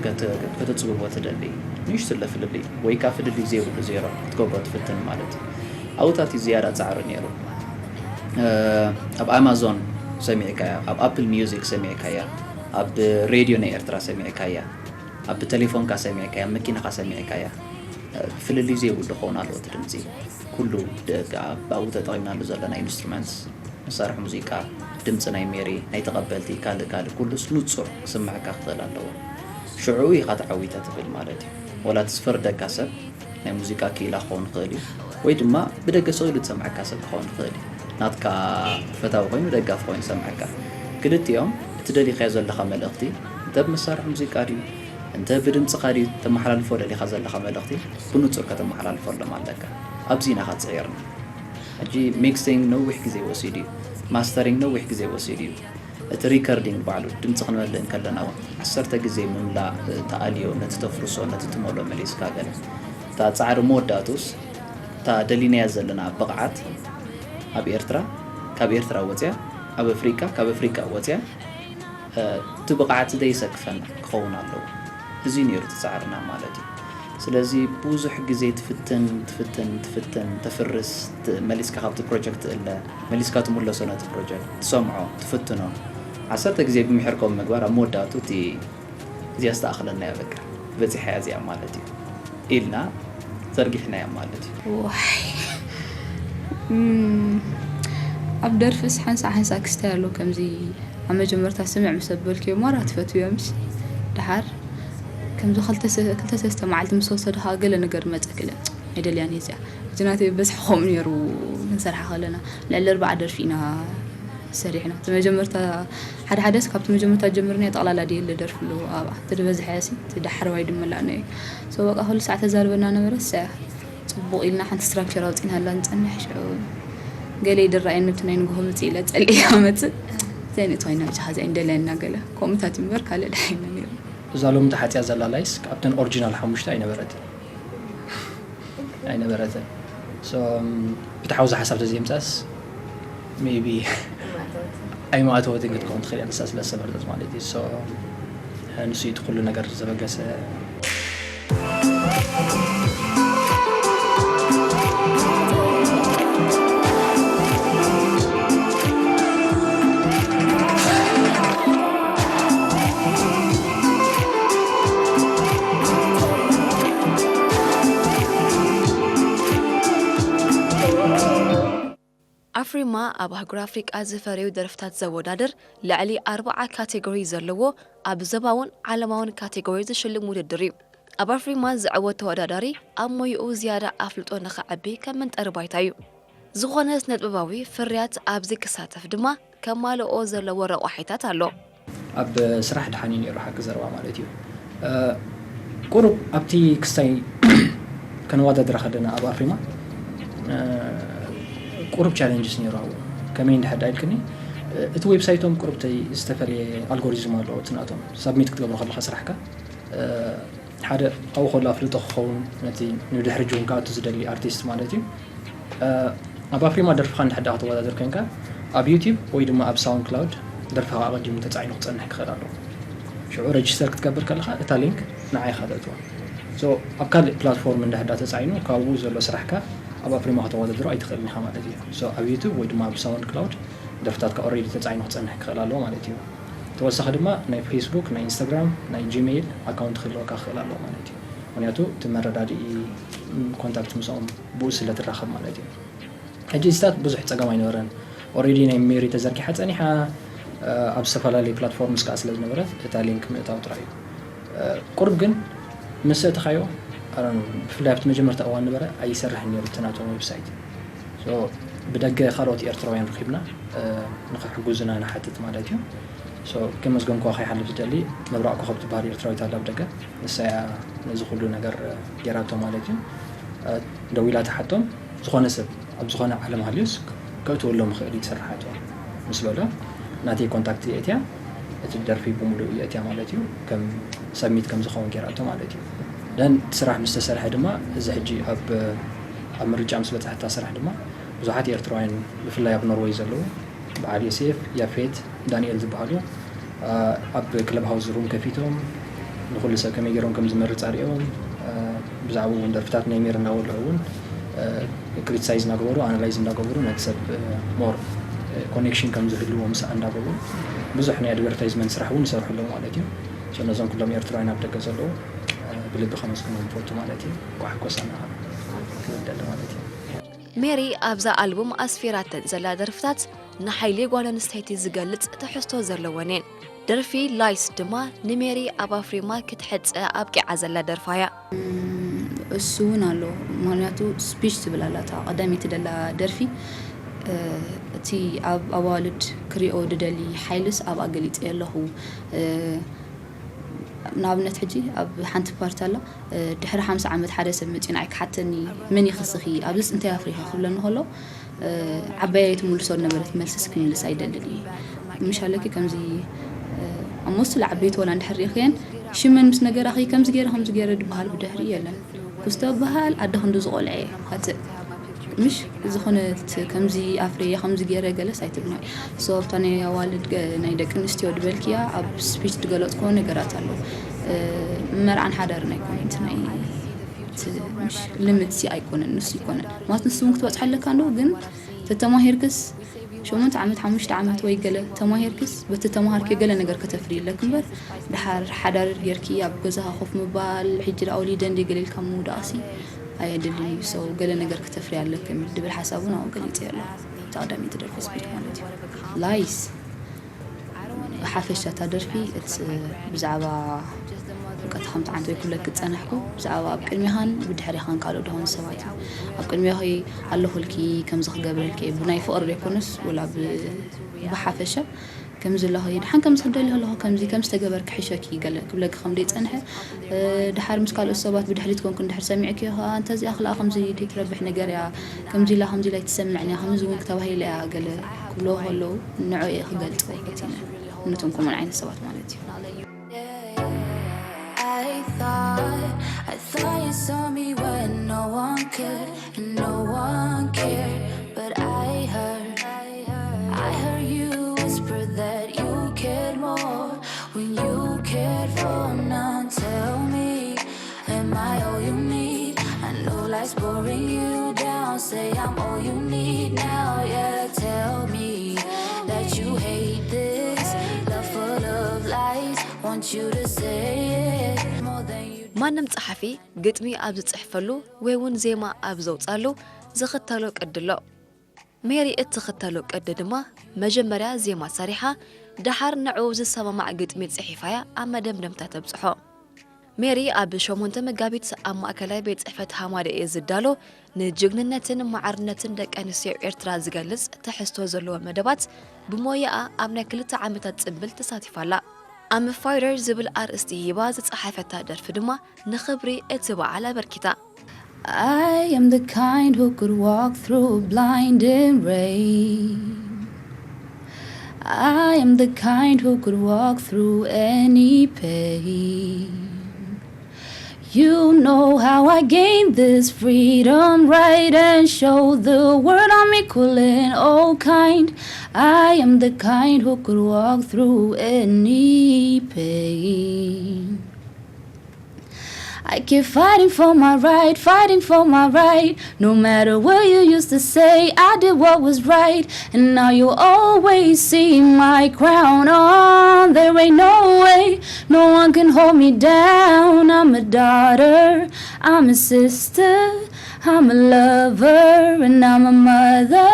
ከተጽብቦ ትደሊ፣ ንእሽትለ ፍልልይ ወይ ከኣ ፍልልይ ዘይብሉ ዜሮ ክትገብሮ ትፍትን ማለት እዩ። ኣብኡታት እዩ ዝያዳ ጻዕሪ ነይሩ። ኣብ ኣማዞን ሰሚዕካያ፣ ኣብ ኣፕል ሚውዚክ ሰሚዕካያ፣ ኣብ ሬድዮ ናይ ኤርትራ ሰሚዕካያ፣ ኣብ ቴሌፎንካ ሰሚዕካያ፣ ኣብ መኪናኻ ሰሚዕካያ፣ ፍልልይ ዘይብሉ ክኸውን ኣለዎ እቲ ድምጺ። ኩሉ ብኣኡ ተጠቒምናሉ ዘለና ኢንስትሩመንትስ፣ መሳርሒ ሙዚቃ፣ ድምጺ ናይ ሜሪ፣ ናይ ተቐበልቲ፣ ካልእ ካልእ ኩሉስ ንጹር ክስምዓካ ክኽእል ኣለዎ። ሽዑ ኢኻ ተዓዊተ ትብል ማለት እዩ። ወላ እቲ ዝፈርደካ ሰብ ናይ ሙዚቃ ክኢላ ክኸውን ይኽእል እዩ፣ ወይ ድማ ብደገ ስቕ ኢሉ ዝሰምዓካ ሰብ ክኸውን ይኽእል እዩ። ናትካ ፈታዊ ኮይኑ ደጋፊ ኮይኑ ዝሰምዓካ። ክልቲኦም እቲ ደሊኻዮ ዘለኻ መልእኽቲ እንተ ብመሳርሒ ሙዚቃ ድዩ እንተ ብድምጽኻ ድዩ ተመሓላልፎ ደሊኻ ዘለኻ መልእኽቲ ብንጹር ከተመሓላልፈሎም ኣለካ። ኣብዚ ኢና ኸጽዒርና። ሕጂ ሚክሲንግ ነዊሕ ግዜ ወሲዱ እዩ። ማስተሪንግ ነዊሕ ግዜ ወሲዱ እዩ። እቲ ሪከርዲንግ ባዕሉ ድምጺ ክንመልእ እንከለና እውን ዓሰርተ ግዜ ምምላእ ተኣልዮ ነቲ ተፍርሶ ነቲ ትመሎ መሊስካ ገለ እታ ጻዕሪ መወዳእቱስ እታ ደሊናያ ዘለና ብቕዓት ኣብ ኤርትራ ካብ ኤርትራ ወፅያ ኣብ ኣፍሪቃ ካብ ኣፍሪቃ ወፅያ እቲ ብቕዓት ዘይሰክፈና ክኸውን ኣለዎ። እዚ ነይሩ እቲ ጻዕርና ማለት እዩ። ስለዚ ብዙሕ ግዜ ትፍትን ትፍትን ትፍትን ተፍርስ መሊስካ ካብቲ ፕሮጀክት እለ መሊስካ ትምለሶ ነቲ ፕሮጀክት ትሰምዖ ትፍትኖ ዓሰርተ ግዜ ብምሕር ከምኡ ምግባር ኣብ መወዳእቱ እቲ እዚኣ ዝተኣኽለና እያ በቃ በፂሓ እያ እዚኣ ማለት እዩ ኢልና ዘርጊሕና እያ ማለት እዩ። ዋይ እም፣ ኣብ ደርፍስ ሓንሳ ሓንሳ ክስታይ ኣሎ ከምዚ ኣብ መጀመርታ ስምዕ ምስ ኣበልክዮ ማራ ትፈትውዮ ምሽ ደሓር ከምዚ ክልተ ሰ- ክልተ ሰለስተ መዓልቲ ምስ ወሰደ ከዓ ገለ ነገር መፀክለ ኣይደልያን እየ እዚኣ እዚ ናተይ በዝሒ ከምኡ ነይሩ ክንሰርሓ ከለና ልዕሊ ኣርባዓ ደርፊ ኢና ሰሪሕና እቲ መጀመርታ ሓደ ሓደስ ካብቲ መጀመርታ ጀምርና ጠቕላላ ድየለ ደርፊ ኣለዎ ኣብኣ እቲ ዝበዝሐ ሲ እቲ ዳሕረዋይ ድመላእና እዩ ሶ በቃ ኩሉ ሳዕ ተዛርበና ነበረ ሰ ጽቡቕ ኢልና ሓንቲ ስትራክቸር ኣውጺእናላ ንጸንሕ ሽዑ ገለ ይድረኣየኒ እቲ ናይ ንግሆ ምጽእ ኢለ ጸሊኣ መጽእ ዘይንእቲ ኮይና ብቻ ሓዚኣ እንደለየና ገለ ከምኡታት እምበር ካልእ ደሓይና ነይሩ እዛ ሎሚ ተሓፅያ ዘላ ላይስ ካብተን ኦሪጂናል ሓሙሽተ ኣይነበረትን ኣይነበረትን ፍትሓዊ ዝሓሳብ ተዘይምፃስ ሜቢ ኣይማእተወትን ክትከውን ትኽእል እያ ንሳ ስለ ዝተመረፀት ማለት እዩ ንሱ እቲ ኩሉ ነገር ዘበገሰ ኣፍሪማ ኣብ ኣህጉር ኣፍሪቃ ዝፈረዩ ደርፍታት ዘወዳድር ልዕሊ ኣርብዓ ካቴጎሪ ዘለዎ ኣብ ዞባውን ዓለማውን ካቴጎሪ ዝሽልም ውድድር እዩ። ኣብ ኣፍሪማ ዝዕወት ተወዳዳሪ ኣብ ሞይኡ ዝያዳ ኣፍልጦ ንኸዕቢ ከም መንጠሪ ባይታ እዩ። ዝኾነ ስነጥበባዊ ፍርያት ኣብዚ ክሳተፍ ድማ ከማልኦ ዘለዎ ረቋሒታት ኣሎ። ኣብ ስራሕ ደሓን እዩ ነይሩ ሓቂ ዘረባ ማለት እዩ። ቁሩብ ኣብቲ ክስታይ ከነወዳድራ ከለና ኣብ ኣፍሪማ ቁሩብ ቻለንጅስ ነይሩ ኣብኡ። ከመይ እንድሕር ኢልክኒ እቲ ዌብሳይቶም ቁሩብ ዝተፈለየ ኣልጎሪዝም ኣለዎ እቲ ናቶም ሳብሚት ክትገብሮ ከለካ ስራሕካ ሓደ ኣብኡ ከሎ ኣፍልጦ ክኸውን ነቲ ንድሕሪ ጅውን ክኣቱ ዝደሊ ኣርቲስት ማለት እዩ ኣብ ኣፍሪማ ደርፍኻ እንድሕር ደኣ ከተወዳድር ኮይንካ ኣብ ዩቲብ ወይ ድማ ኣብ ሳውንድ ክላውድ ደርፍኻ ኣቐዲሙ ተፃዒኑ ክፀንሕ ክኽእል ኣለዎ ሽዑ ረጅስተር ክትገብር ከለኻ እታ ሊንክ ንዓ ኢኻ ተእትዋ ኣብ ካልእ ፕላትፎርም እንድሕር ደኣ ተፃዒኑ ካብኡ ዘሎ ስራሕካ ኣብ ኣፍሪማ ከተወዳድሮ ኣይትኽእልን ኢኻ ማለት እዩ ኣብ ዩቲብ ወይ ድማ ኣብ ሳውንድ ክላውድ ደርፍታትካ ኦሬዲ ተፃዒኑ ክፀንሕ ክኽእል ኣለዎ ማለት እዩ ተወሳኺ ድማ ናይ ፌስቡክ ናይ ኢንስታግራም ናይ ጂሜይል ኣካውንት ክህልወካ ክኽእል ኣለዎ ማለት እዩ ምክንያቱ እቲ መረዳድኢ ኮንታክት ምስኦም ብኡ ስለ ትራኸብ ማለት እዩ ሕጂ እዚታት ብዙሕ ፀገም ኣይነበረን ኦሬዲ ናይ ሜሪ ተዘርጊሓ ፀኒሓ ኣብ ዝተፈላለዩ ፕላትፎርምስ ከዓ ስለ ዝነበረት እታ ሊንክ ምእታው ጥራይ እዩ ቁሩብ ግን ምስ እተኻዮ ብፍላይ ኣብቲ መጀመርታ እዋን ነበረ ኣይሰርሕን ነይሩ እቲ ናቶም ዌብሳይት ብደገ ካልኦት ኤርትራውያን ረኺብና ንኽሕጉዙና ንሓትት ማለት እዩ ከመስገንኩዋ ከይሓልፍ ዝደሊ መብራቕ ኮኸብ ትበሃል ኤርትራዊት ኣላ ብደገ ንሳያ ነዚ ኩሉ ነገር ገይራቶ ማለት እዩ ደዊላ ትሓቶም ዝኾነ ሰብ ኣብ ዝኾነ ዓለም ሃልዩስ ከእትወሎም ይኽእል እዩ ትሰርሓቶ ምስ በሎ ናተይ ኮንታክት የእትያ እቲ ደርፊ ብምሉእ የእትያ ማለት እዩ ከም ሰብሚት ከም ዝኸውን ገይራቶ ማለት እዩ ደን እቲ ስራሕ ምስ ተሰርሐ ድማ እዚ ሕጂ ኣብ ኣብ ምርጫ ምስ በፅሐታ ስራሕ ድማ ብዙሓት ኤርትራውያን ብፍላይ ኣብ ኖርወይ ዘለዉ በዓል ዮሴፍ፣ ያፌት፣ ዳንኤል ዝበሃሉ ኣብ ክለብ ሃውስ ሩም ከፊቶም ንኹሉ ሰብ ከመይ ገይሮም ከም ዝመርፅ ኣሪኦም፣ ብዛዕባ እውን ደርፍታት ናይ ሜሪ እናወልዑ እውን ክሪቲሳይዝ እናገበሩ፣ ኣናላይዝ እናገበሩ፣ ነቲ ሰብ ሞር ኮኔክሽን ከም ዝህልዎ ምስኣ እንዳገበሩ ብዙሕ ናይ ኣድቨርታይዝመንት ስራሕ እውን ይሰርሑ ኣለዉ ማለት እዩ። ነዞም ኩሎም ኤርትራውያን ኣብ ደገ ዘለዉ ብልቢ ከመስግኖም ይፈቱ ማለት እዩ። እንኳዕ ሓጎሰና ክብል ደሊ ማለት እዩ። ሜሪ ኣብዛ ኣልቡም ኣስፊራተን ዘላ ደርፍታት ንሓይሊ ጓል ኣንስተይቲ ዝገልጽ ትሕዝቶ ዘለወን እየን። ደርፊ ላይስ ድማ ንሜሪ ኣብ ኣፍሪማ ክትሕጸ ኣብቂዓ ዘላ ደርፋ እያ። እሱ እውን ኣሎ። ምክንያቱ ስፒች ትብል ኣላ እታ ቀዳመይቲ ደላ ደርፊ፣ እቲ ኣብ ኣዋልድ ክሪኦ ድደሊ ሓይልስ ኣብኣ ገሊጸ ኣለኹ። ንኣብነት ሕጂ ኣብ ሓንቲ ፓርት ኣላ፣ ድሕሪ ሓምሳ ዓመት ሓደ ሰብ መጺኡ ንዓይ ክሓተኒ፣ መን ኢኺ ንስኺ? ኣብዚስ እንታይ ኣፍሪኺ? ክብለኒ ከሎ፣ ዓባየይ ትምልሶ ዝነበረት መልሲ ክምልስ ኣይደልን እየ። ምሽ ኣለኪ ከምዚ ኣብ ሞስትሊ ዓበይቲ ወላ እንድሕር ርኢኽየን ሽመን ምስ ነገራኺ ከምዚ ገይረ ከምዚ ገይረ ድበሃል ብድሕሪ የለን። ኩስቶ በሃል ኣደ ክንዲ ዝቆልዐ እየ። ኣትእ ምሽ ዝኾነት ከምዚ ኣፍርየ ከምዚ ገይረ ገለስ ኣይትብልናይ። ሶ ኣብታ ናይ ኣዋልድ ገ- ናይ ደቂ ኣንስትዮ ድበልክያ ኣብ ስፒች ድገለጽክዎ ነገራት ኣሎ። መርዓን ሓዳርን ኣይኮነን እቲ ናይ ልምድሲ ኣይኮነን፣ ንሱ ይኮነን ማለት ንሱ እውን ክትበፅሖ ኣለካ እንዶ ግን ተተማሂርክስ ሸሞንተ ዓመት ሓሙሽተ ዓመት ወይ ገለ ተማሂርክስ በቲ ተማሃርኪ ገለ ነገር ከተፍሪ ኣለክ እምበር ድሓር ሓዳር ጌርኪ ኣብ ገዛኻ ኮፍ ምባል ሕጂ ደኣ ወሊደ እንደ ገለ ኢልካ ምውዳቕሲ ኣየድልን እዩ። ሰው ገለ ነገር ከተፍሪ ኣለክ ድብል ሓሳብ እውን ኣብኡ ገሊፀ ኣሎ። እቲ ቀዳመይቲ ደርፊ ስፒድ ማለት እዩ። ላይስ ሓፈሻ እታ ደርፊ እቲ ብዛዕባ በቃ ተኸምቲ ዓንተ ወይ ክብለኪ ዝጸናሕኩ ብዛዕባ ኣብ ቅድሚኻን ብድሕሪኻን ካልኦት ዝኾኑ ሰባት እዩ። ኣብ ቅድሚኺ ኣለኹልኪ ከምዚ ክገብረልኪ እየ ብናይ ፍቕሪ ዘይኮነስ ወላ ብ- ብሓፈሻ ከምዚ ኣለኺ ድሓን ከምዚ ክደሊ ከለኹ ከምዚ ከም ዝተገበርኪ ሕሸኪ ገለ ክብለኪ ከም ደይጸንሐ ድሓር ምስ ካልኦት ሰባት ብድሕሪት ኮንኩ እንድሕር ሰሚዕክዮ ከዓ እንተ እዚኣ ክልኣ ከምዚ ደይትረብሕ ነገር እያ ከምዚ ኢላ ከምዚ ኢላ ኣይትሰምዕን እያ ከምዚ እውን ተባሂለ እያ ገለ ክብልዎ ከለዉ ንዕኡ እየ ክገልጽዎ ፈቲነ። ነቶም ከምኡን ዓይነት ሰባት ማለት እዩ። I thought, I thought you saw me when no one could, and no one cared. But I heard, I heard you whisper that you cared more when you cared for none. Tell me, am I all you need? I know life's boring you down. Say I'm all you need now. Yeah, tell me that you hate this love full of lies. Want you to say it more than you. ማንም ጸሓፊ ግጥሚ ኣብ ዝጽሕፈሉ ወይ እውን ዜማ ኣብ ዘውጻሉ ዝኽተሎ ቅዲ ኣሎ። ሜሪ እትኽተሎ ቅዲ ድማ መጀመርያ ዜማ ሰሪሓ ደሓር ንዕኡ ዝሰማማዕ ግጥሚ ጽሒፋ እያ ኣብ መደምደምታ ተብጽሖ። ሜሪ ኣብ ሸሞንተ መጋቢት ኣብ ማእከላይ ቤት ጽሕፈት ሃማደኤ ዝዳሎ ንጅግንነትን ማዕርነትን ደቂ ኣንስትዮ ኤርትራ ዝገልጽ ትሕዝቶ ዘለዎ መደባት ብሞያኣ ኣብ ናይ ክልተ ዓመታት ጽምብል ተሳቲፋ ኣላ። ኣም ፋይተር ዝብል ኣርእስቲ ሂባ ዝጸሓፈታ ደርፊ ድማ ንኽብሪ እቲ በዓል ኣበርኪታ። I am the kind who could walk through blinding rain. I am the kind who could walk through any pain. You know how I gained this freedom, right, and show the world I'm equal in all kind. I am the kind who could walk through any pain. I keep fighting for my right, fighting for my right. No matter what you used to say, I did what was right. And now you always see my crown on. There ain't no way no one can hold me down. I'm a daughter, I'm a sister, I'm a lover, and I'm a mother.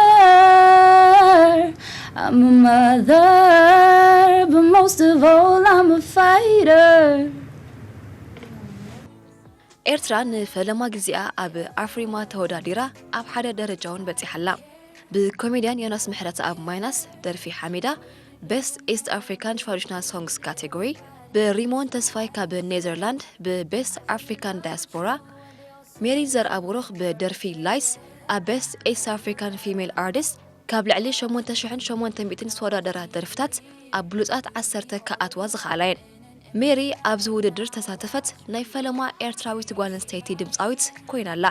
I'm a mother, but most of all, I'm a fighter. ኤርትራ ንፈለማ ግዜኣ ኣብ ኣፍሪማ ተወዳዲራ ኣብ ሓደ ደረጃ እውን በጺሓ ኣላ። ብኮሜድያን ዮናስ ምሕረተኣብ ማይናስ ደርፊ ሓሚዳ ቤስት ኢስት ኣፍሪካን ትራዲሽናል ሶንግስ ካቴጎሪ፣ ብሪሞን ተስፋይ ካብ ኔዘርላንድ ብቤስት ኣፍሪካን ዳያስፖራ፣ ሜሪ ዘርኣብሩኽ ብደርፊ ላይስ ኣብ ቤስት ኢስት ኣፍሪካን ፊሜል ኣርቲስት ካብ ልዕሊ ሸሞንተ ሽሕን ሸሞንተ ሚእትን ዝተወዳደራ ደርፍታት ኣብ ብሉጻት ዓሰርተ ክኣትዋ ዝኸኣላ እየን። ሜሪ ኣብዚ ውድድር ዝተሳተፈት ናይ ፈለማ ኤርትራዊት ጓል ኣንስተይቲ ድምጻዊት ኮይና ኣላ።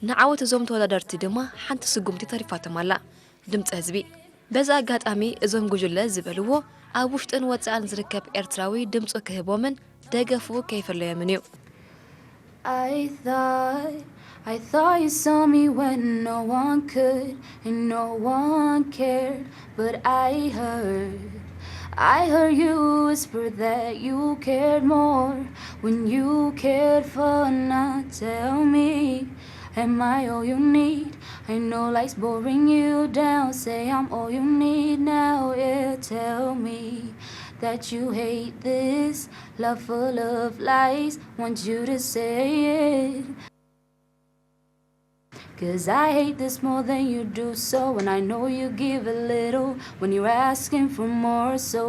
ንዓወት እዞም ተወዳደርቲ ድማ ሓንቲ ስጉምቲ ተሪፋቶም ኣላ፣ ድምጺ ህዝቢ። በዚ ኣጋጣሚ እዞም ጉጅለ ዝበልዎ ኣብ ውሽጥን ወጻእን ዝርከብ ኤርትራዊ ድምጹ ክህቦምን ደገፉ ከይፍለዮምን እዩ። I thought, I thought you saw me when no one could and no one cared. But I heard, I heard you whisper that you cared more when you cared for not. Tell me, am I all you need? I know life's boring you down. Say I'm all you need now. Yeah, tell me that you hate this love full of lies. Want you to say it. Cause I hate this more than you do so. And I know you give a little when you're asking for more. So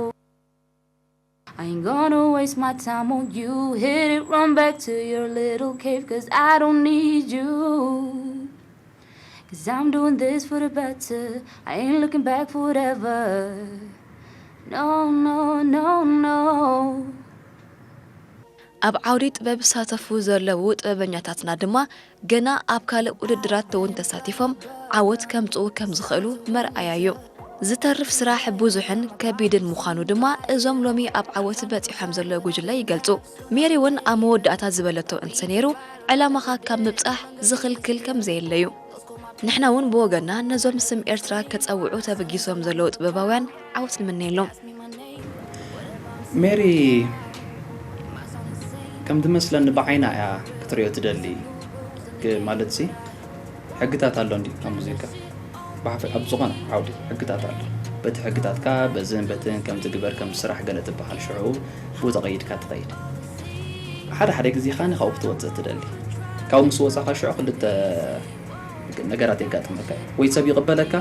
I ain't gonna waste my time on you. Hit it, run back to your little cave. Cause I don't need you. Cause I'm doing this for the better. I ain't looking back for whatever. No, no, no, no. ኣብ ዓውዲ ጥበብ ዝሳተፉ ዘለዉ ጥበበኛታትና ድማ ገና ኣብ ካልእ ውድድራት እውን ተሳቲፎም ዓወት ከምጽኡ ከም ዝኽእሉ መርኣያ እዩ። ዝተርፍ ስራሕ ብዙሕን ከቢድን ምዃኑ ድማ እዞም ሎሚ ኣብ ዓወት በጺሖም ዘለዉ ጉጅለ ይገልጹ። ሜሪ እውን ኣብ መወዳእታ ዝበለቶ እንተነይሩ ዕላማኻ ካብ ምብጻሕ ዝኽልክል ከም ዘየለዩ። ንሕና እውን ብወገንና ነዞም ስም ኤርትራ ከጸውዑ ተበጊሶም ዘለዉ ጥበባውያን ዓወት ንምነየሎም። ሜሪ ከም ዝመስለኒ ብዓይና እያ ክትሪኦ ትደሊ ማለት ሲ ሕግታት ኣሎ እንዲ ኣብ ሙዚቃ ኣብ ዝኾነ ዓውዲ ሕግታት ኣሎ። በቲ ሕግታትካ በዝን በትን ከም ትግበር ከም ስራሕ ገለ ትበሃል ሽዑ ብኡ ተቐይድካ ትኸይድ። ሓደ ሓደ ግዜ ኻኒ ካብኡ ክትወፅእ ትደሊ። ካብኡ ምስ ወፃኻ ሽዑ ክልተ ነገራት የጋጥመካ እዩ። ወይ ሰብ ይቕበለካ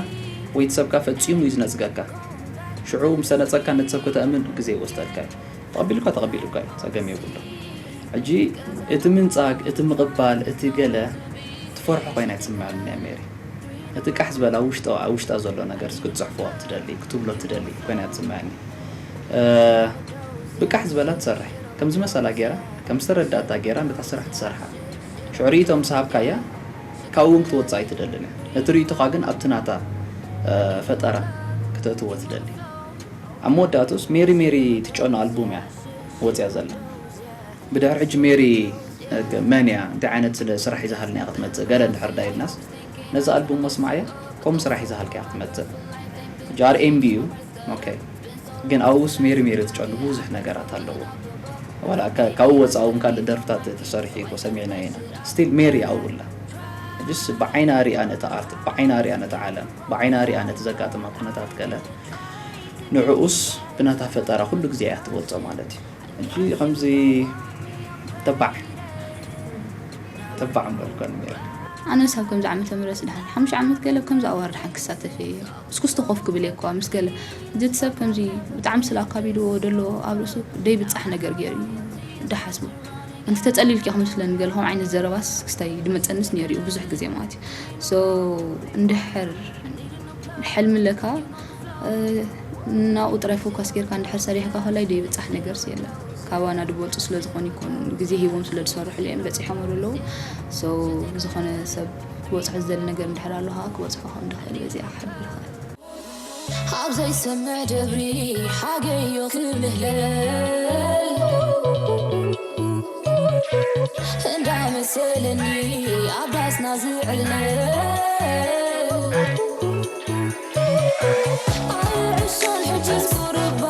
ወይ እቲ ሰብካ ፈፂሙ እዩ ዝነፅገካ። ሽዑ ምስ ተነፀግካ ነቲ ሰብ ከተእምን ግዜ ይወስደልካ እዩ። ተቐቢሉካ ተቐቢሉካ እዩ፣ ፀገም የብሉ። ሕጂ እቲ ምንፃግ፣ እቲ ምቕባል፣ እቲ ገለ ትፈርሖ ኮይና ይትስምዐኒ እያ ሜሪ። እቲ ቃሕ ዝበላ ውሽጣ ውሽጣ ዘሎ ነገር ክትፅሕፎ ትደሊ ክትብሎ ትደሊ ኮይና ትስምዐኒ። ብቃሕ ዝበላ ትሰርሕ ከም ዝመሰላ ገይራ ከም ዝተረዳእታ ገይራ ነታ ስራሕ ትሰርሓ። ሽዑ ርእይቶ ምስ ሃብካያ ካብኡ እውን ክትወፅእ ኣይትደልን እያ። ነቲ ርእይቶኻ ግን ኣብቲ ናታ ፈጠራ ክተእትዎ ትደሊ። ኣብ መወዳእትኡስ ሜሪ ሜሪ ትጨኖ ኣልቡም እያ ወፅያ ዘላ። ብድሕሪ ሕጂ ሜሪ መን እያ እንታይ ዓይነት ስራሕ ሒዛ ሃልና እያ ክትመፅእ ገለ እንድሕር ዳ ኢልናስ ነዚ ኣልቡም መስማዕያ ከምኡ ስራሕ ሒዛ ሃልካ እያ ክትመፅእ። ሕጂ ኣር ኤን ቢ እዩ ኦኬ ግን ኣብኡስ ሜሪ ሜሪ ትጨኑ ብዙሕ ነገራት ኣለዎ። ዋላ ካብኡ ወፃኢ እውን ካልእ ደርፍታት ተሰሪሑ እኮ ሰሚዕና ኢና። ስቲል ሜሪ ኣብኡ ኣላ። ሕጅስ ብዓይና ሪኣ ነቲ ኣርት፣ ብዓይና ሪኣ ነቲ ዓለም፣ ብዓይና ሪኣ ነቲ ዘጋጥማ ኩነታት ገለ ንዕኡስ ብናታ ፈጠራ ኩሉ ግዜ እያ ትገልፆ ማለት እዩ። ሕጂ ከምዚ ተባዕ ተባዕ እምበር ኮን ሜሪ። ኣነስ ኣብ ከምዚ ዓመተ ምህረት ድሓን ሓሙሽተ ዓመት ገለ ኣብ ከምዚ ኣዋርድ ሓን ክሳተፍ እየ። እስኩስተ ኮፍ ክብል እየ እኳ ምስ ገለ። ሕጂ እቲ ሰብ ከምዚ ብጣዕሚ ስለ ኣካቢድዎ ደሎ ኣብ ርእሱ ደይብጻሕ ነገር ገይሩ እዩ ድሓስቡ። ኣንቲ ተጸሊልኪ ኢኺ መስለኒ ገለ ከምኡ ዓይነት ዘረባስ ክስታይ ድመጸንስ ነይሩ እዩ ብዙሕ ግዜ ማለት እዩ። So እንድሕር ሕልሚ ኣለካ ናብኡ ጥራይ ፎካስ ጌርካ እንድሕር ሰሪሕካ ከላይ ደይብጻሕ ነገርስ የለን። ካባና ድበልጹ ስለ ዝኾኑ ይኮኑ ግዜ ሂቦም ስለ ዝሰርሑሉ እዮም በጺሖም ዘለዉ። So ዝኾነ ሰብ ክበጽሖ ዝደሊ ነገር እንድሕር ኣሎ ከዓ ክበጽሖ ከም ድኽእል በዚኣ ክሕብር ይኽእል። ኣብ ዘይሰምዕ ደብሪ ሓገዮ ክብልህለል እንዳመሰለኒ ኣብ ዳስና ዝዕለል ኣይዕሾን ሕጅስ ቁርባ